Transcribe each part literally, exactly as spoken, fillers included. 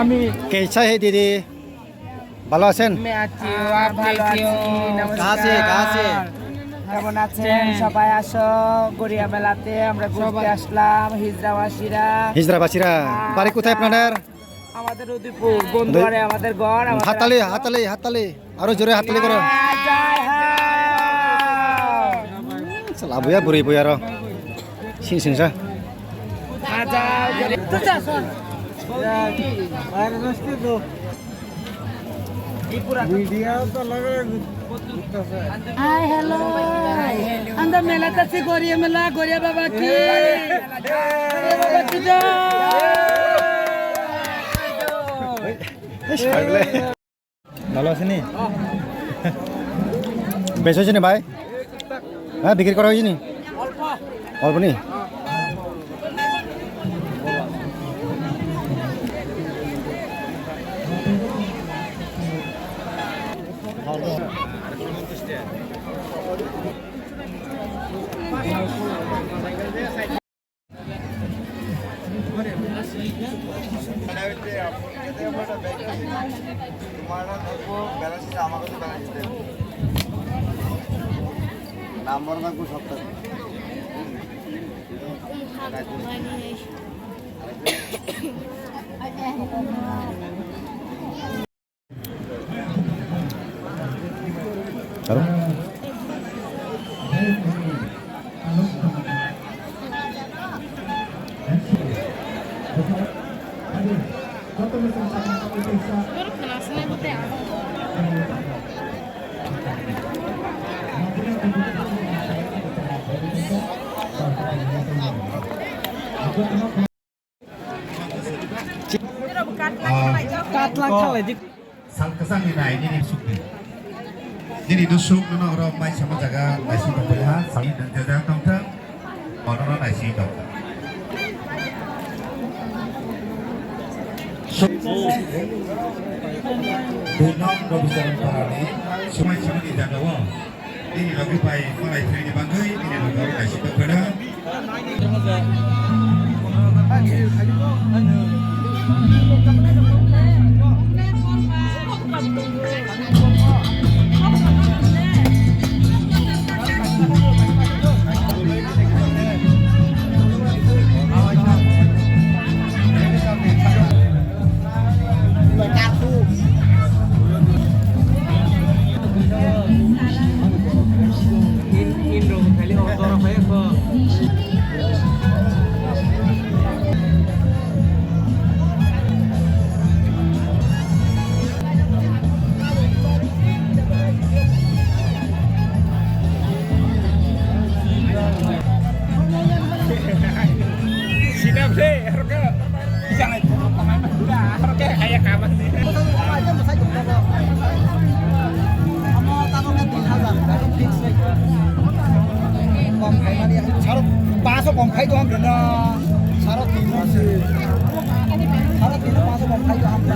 আমি कैसा है दीदी? ভালো আছেন? আমি আছি, ও আপনি ভালো আছি। নমস্কার। কাছে, কাছে। কেমন আছেন? সবাই আসো গড়িয়া মেলাতে, আমরা ঘুরতে আসলাম, হিজড়াবাসীরা। হিজড়াবাসীরা। বাড়ি কোথায় আপনাদের? আমাদের উদয়পুর, বন্দুয়ারে আমাদের ঘর, আমাদের হাততালি, হাততালি, হাততালি। আরো জোরে হাততালি করো। জয় হোক। Sala abuya bwrwi bwi aro sini sini sa. Hi, hello. Anda melata si Goria mela, Goria Baba ki. Goria Baba ki jai. ভালো আছেনি? বেশ হয়েছে নি ভাই? হ্যাঁ, বিক্রি করা হয়েছে নি? অল্প নি? নাম্বার লাগবো সপ্তাহে। Aro? Katlang khalai di. Sal kwchangni nai nini sukni. Nini dusuk nono oro mai sama jaga naising tongphai ha, sal jajak tongthang. Onono naising tong. Dui nong Robicharan Parani, sumai samani jaga o. Nini logi pai malai thwini bagwi, nini logi oro naising tongphai na. Sina ble, harga. Jangan itu tangan dah, harga kayak kapan nih? Saro paso kom khai do hamre na. Saro tino. Saro tino paso kom khai do hamre.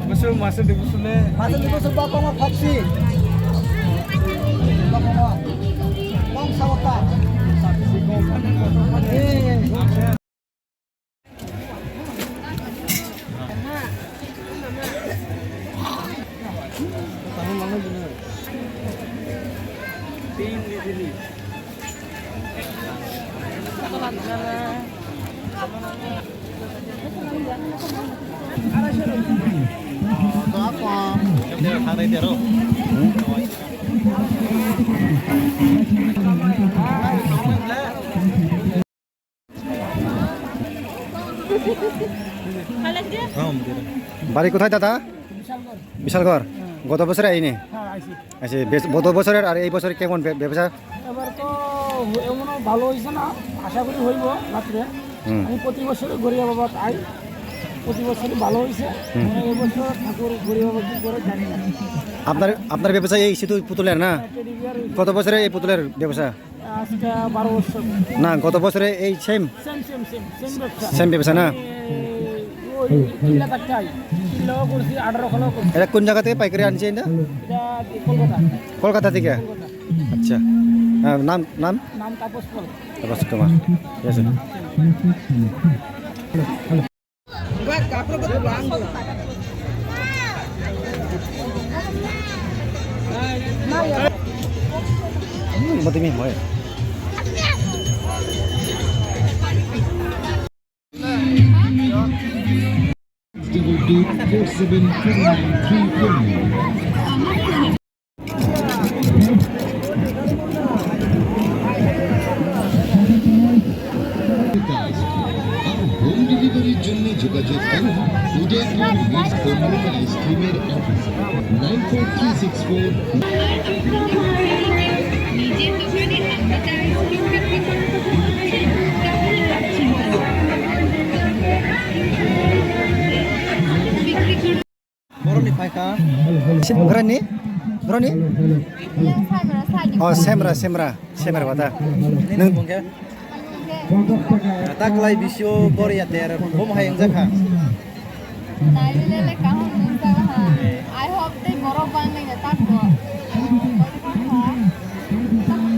Musul, musul de musul le. Musul de musul ba kom phaksi. Ba kom. Kom sawata. Eh. বাড়ি কোথায় দাদা? বিশালগড়। বিশালগড়। হ্যাঁ। গত বছরে আইনি? হ্যাঁ, আইছি। আচ্ছা, বেশ, গত বছরের আর এই বছর কেমন ব্য-, ব্যবসা? এবার তো হ-, এমনও ভালো হইছে না, আশা করি হইব রাত্রে। হুম। আমি প্রতি বছরই গড়িয়া বাবা আই, প্রতি বছরই ভালো হইছে। হুম। মানে এই বছর ঠাকুর গড়িয়া বাবা কি করে জানি না। আপনার, আপনার ব্যবসা এই শুধু পুতুলের না? হ্যাঁ, টেডি বিয়ার। কত বছরে এই পুতুলের ব্যবসা? আজকে বারো বছর। না, গত বছরে এই same? Same, same, same, same ব্যবসা। সেম ব্যবসা না? এই, ওই কিল্লা থাকতে হয়। কিল্লাও করছি, আঠারো খালাও করছি। এটা কোন জায়গা থেকে পাইকারি আনছে এটা? এটা কলকাতা। কলকাতা থেকে? কলকাতা। আচ্ছা। আহ, নাম, নাম? নাম তাপস পাল। তাপস কুমার। ঠিক আছে। Double two four seven two nine three four. আর হোম ডেলিভারির জন্য যোগাযোগ করুন উদয়পুর মিস কমলা আইসক্রিমের অফিসে, nine four three six four. Borokni phaikha. Borokni? Borokni? Oh, semra, semra, semra bata. Nini bungkhe? Taklai bisio Korea ter bom hai wngjakha. Nailele kaham nungjak ha. I hope tei borok banglaina takbo.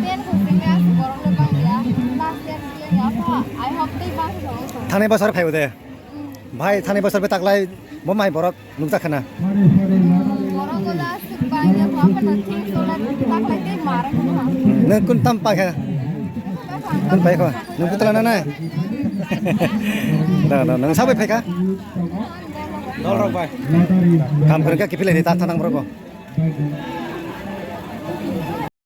Ten hosting le aswk borok le bangya. Last ten le ya pha. I hope tei bangsa. Thanai bosor phaibo de. Bhai, thani bosor be taklai bo mai borok nukjak khana. Borok wala suk bai ya, bo akhata thik wala taklai tei mar wngkha. Nwng kun tam pai kha? Kun pai kha? Nwng kutla na nai? Da, da, nwng sabai phai kha? Dol rok bai. Kam kwrwng kha kiphilai ni ta thanang borok bo.